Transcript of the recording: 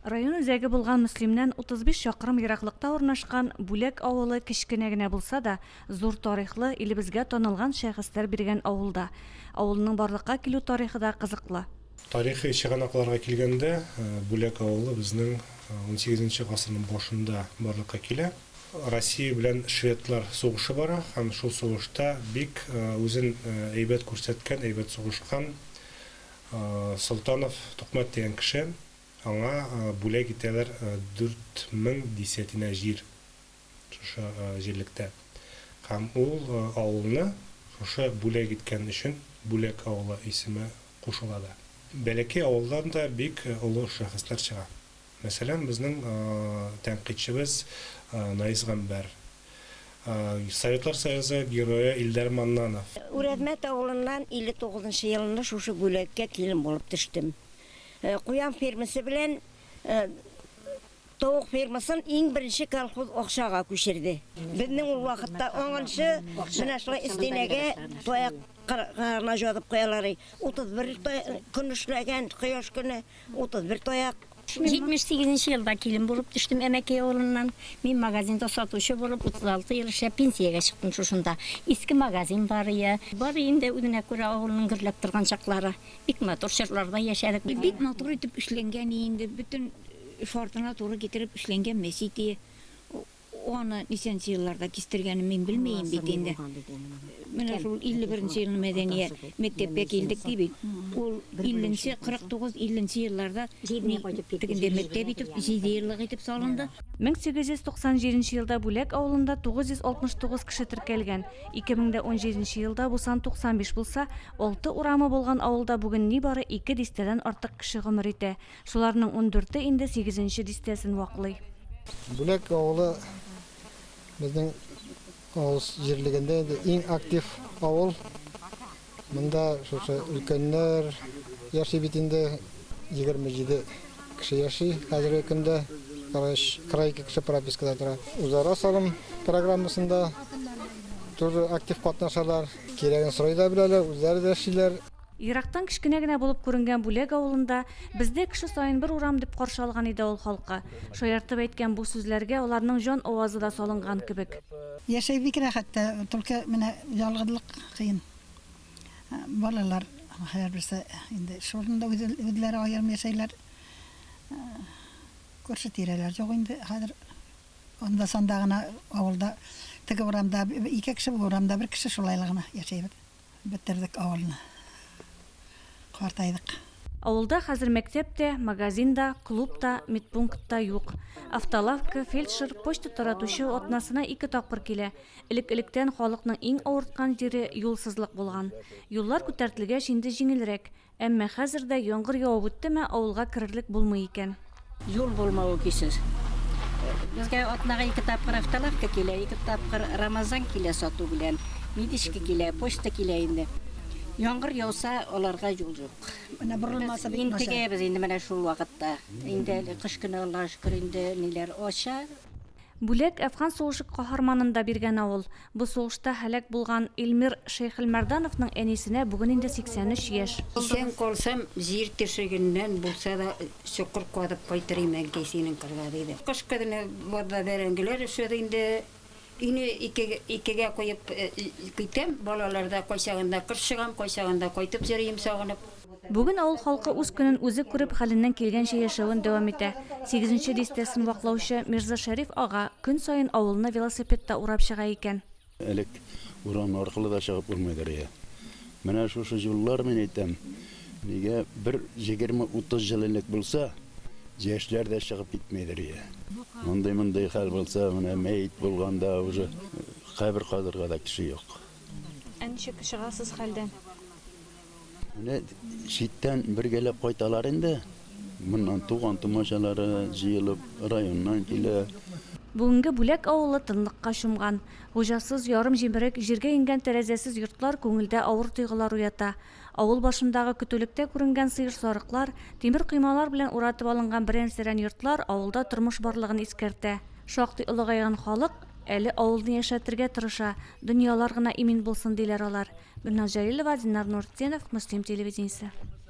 Район үзәге булган Мөслимнән 35 чакрым ераклыкта урнашкан Бүләк авылы кечкенә генә булса да, зур тарихлы, илебезгә танылган шәхесләр биргән авыл да. Авылның барлыкка килү тарихы да кызыклы. Тарихи чыганакларга килгәндә, Бүләк авылы безнең унсигезенче гасырның башында барлыкка килә. Россия белән шведлар сугышы бара һәм шул сугышта бик үзен әйбәт күрсәткән, әйбәт сугышкан Солтанов Тукмәт дигән кеше, аңа бүләк итәләр 4000 дисәтинә җир шушы җирлектә. Һәм ул авылны шушы бүләк иткән өчен Бүләк авылы исеме кушыла да. Бәләкәй авылдан да бик олы шәхесләр чыга. Мәсәлән, безнең тәнкыйтьчебез Наис Гамбәр, Советлар Союзы Герое Илдар Маннанов. Үрәзмәт авылыннан 59 нчы елны шушы Бүләккә килен булып төштем. Куян фермасы белән тавык фермасын иң беренче колхоз акчага күчерде. Безнең ул вакытта аңынчы менә шулай өстенәгә таяк кырына җазып куялар. 31 көн эшләгән, кояш көне. 31 таяк. 78 нче елда килен булып төштем Әмәкәй авылыннан. Мин магазинда сатучы булып 36 ел эшләп пенсиягә чыктым шушында. Иске магазин бар ие. Бар инде үзенә күрә авылның гөрләп торган чаклары. Бик матур чорларда яшәдек. Бик матур итеп эшләнгән ие инде, бөтен шартына туры китереп эшләнгән мәчет ие. Аны ничәнче елларда кистергәнен мин белмием бит инде. Менә шул 51 нче елны мәдәния мәктәпкә килдек ди бит. Ул 50 нче, 49, 50 нче елларда тегендә мәктәп итеп, җидееллык итеп салынды. 1897 нче елда Бүләк авылында 969 кеше теркәлгән. 2017 нче елда бу сан 95 булса, алты урамы булган авылда бүген нибары ике дистәдән артык кеше гомер итә. Шуларның ундүрте инде сигезенче дистәсен ваклый. Бүләк авылы безнең авыл җирлегендә инде иң актив авыл. Монда шушы өлкәннәр яши бит инде, 27 кеше яши хәзерге көндә, 42 кеше пропискада тора. Үзара салым программасында тоже актив катнашалар, кирәген сорый да беләләр, үзләре дә эшлиләр. Ерактан кечкенә генә булып күренгән Бүләк авылында безне кеше саен бер урам дип каршы алган иде авыл халкы. Шаяртып әйткән бу сүзләргә аларның җан авазы да салынган кебек. Яшәү бик рәхәт тә, только менә ялгызлык кыен. Балалар һәрберсе инде эш урынында үзләре аерым яшәйләр. Күрше-тирәләр юк инде хәзер. Анда-санда гына авылда, теге урамда ике кеше, бу урамда бер кеше шулайлы гына яшәйбез. Бетердек авылны. Картайдык. Авылда хәзер мәктәп тә, магазин да, клуб та, медпункт та юк. Автолавка, фельдшер, почта таратучы атнасына ике тапкыр килә. Элек-электән халыкның иң авырткан җире юлсызлык булган. Юллар күтәртелгәч инде җиңелрәк. Әмма хәзер дә яңгыр явып үттеме, авылга керерлек булмый икән. Юл булмавы көйсез. Безгә атнага ике тапкыр автолавка килә, ике тапкыр Рамазан килә сату белән, медичка килә, почта килә инде. Яңгыр яуса, аларга юл юк. Менә борылмасы бик начар. Интегәбез инде менә шул вакытта. Инде әле кыш көне, Аллага шөкер, инде ниләр ача. Бүләк Әфган сугышы каһарманын да биргән авыл. Бу сугышта һәлак булган Илмир Шәйхелмәрдановның әнисенә бүген инде 83 яшь. Исән калсам, җир тишегеннән булса да чокыр казып кайтыр идем, әнкәй, синең кырга, диде. Кыш көне базда бәрәңгеләр өшеде инде. Өйне икегә куеп китәм, балалар да кайчагында кыш чыгам, кайчагында кайтып йөрием сагынып. Бүген авыл халкы үз көнен үзе күреп, хәленнән килгәнчә яшәвен дәвам итә. Сигезенче дистәсен ваклаучы Мирзашәриф ага көн саен авылны велосипедта урап чыга икән. Элек урам аркылы да чыгып булмыйдыр иде. Менә шушы юллар, мин әйтәм, нигә бер егерме-утыз ел элек булса, яшьләр дә чыгып китмидер иде. Мондый-мондый хәл булса, менә мәет булганда уже кабер казырга да кеше юк. Ә ничек чыгасыз хәлдән? Менә читтән бергәләп кайталар инде. Моннан туган-тумачалары җыелып, районнан килә. Бүгенге Бүләк авылы тынлыкка чумган. Хуҗасыз, ярым җимерек, җиргә иңгән тәрәзәсез йортлар күңелдә авыр тойгылар уята. Авыл башындагы көтүлектә күренгән сыер-сарыклар, тимер коймалар белән уратып алынган берән-сәрән йортлар авылда тормыш барлыгын искәртә. Шактый олыгайган халык әле авылны яшәтергә тырыша, дөньялар гына имин булсын, диләр алар. Гөлназ Җәлилова, Динар Нуртдинов, Мөслим телевидениесе.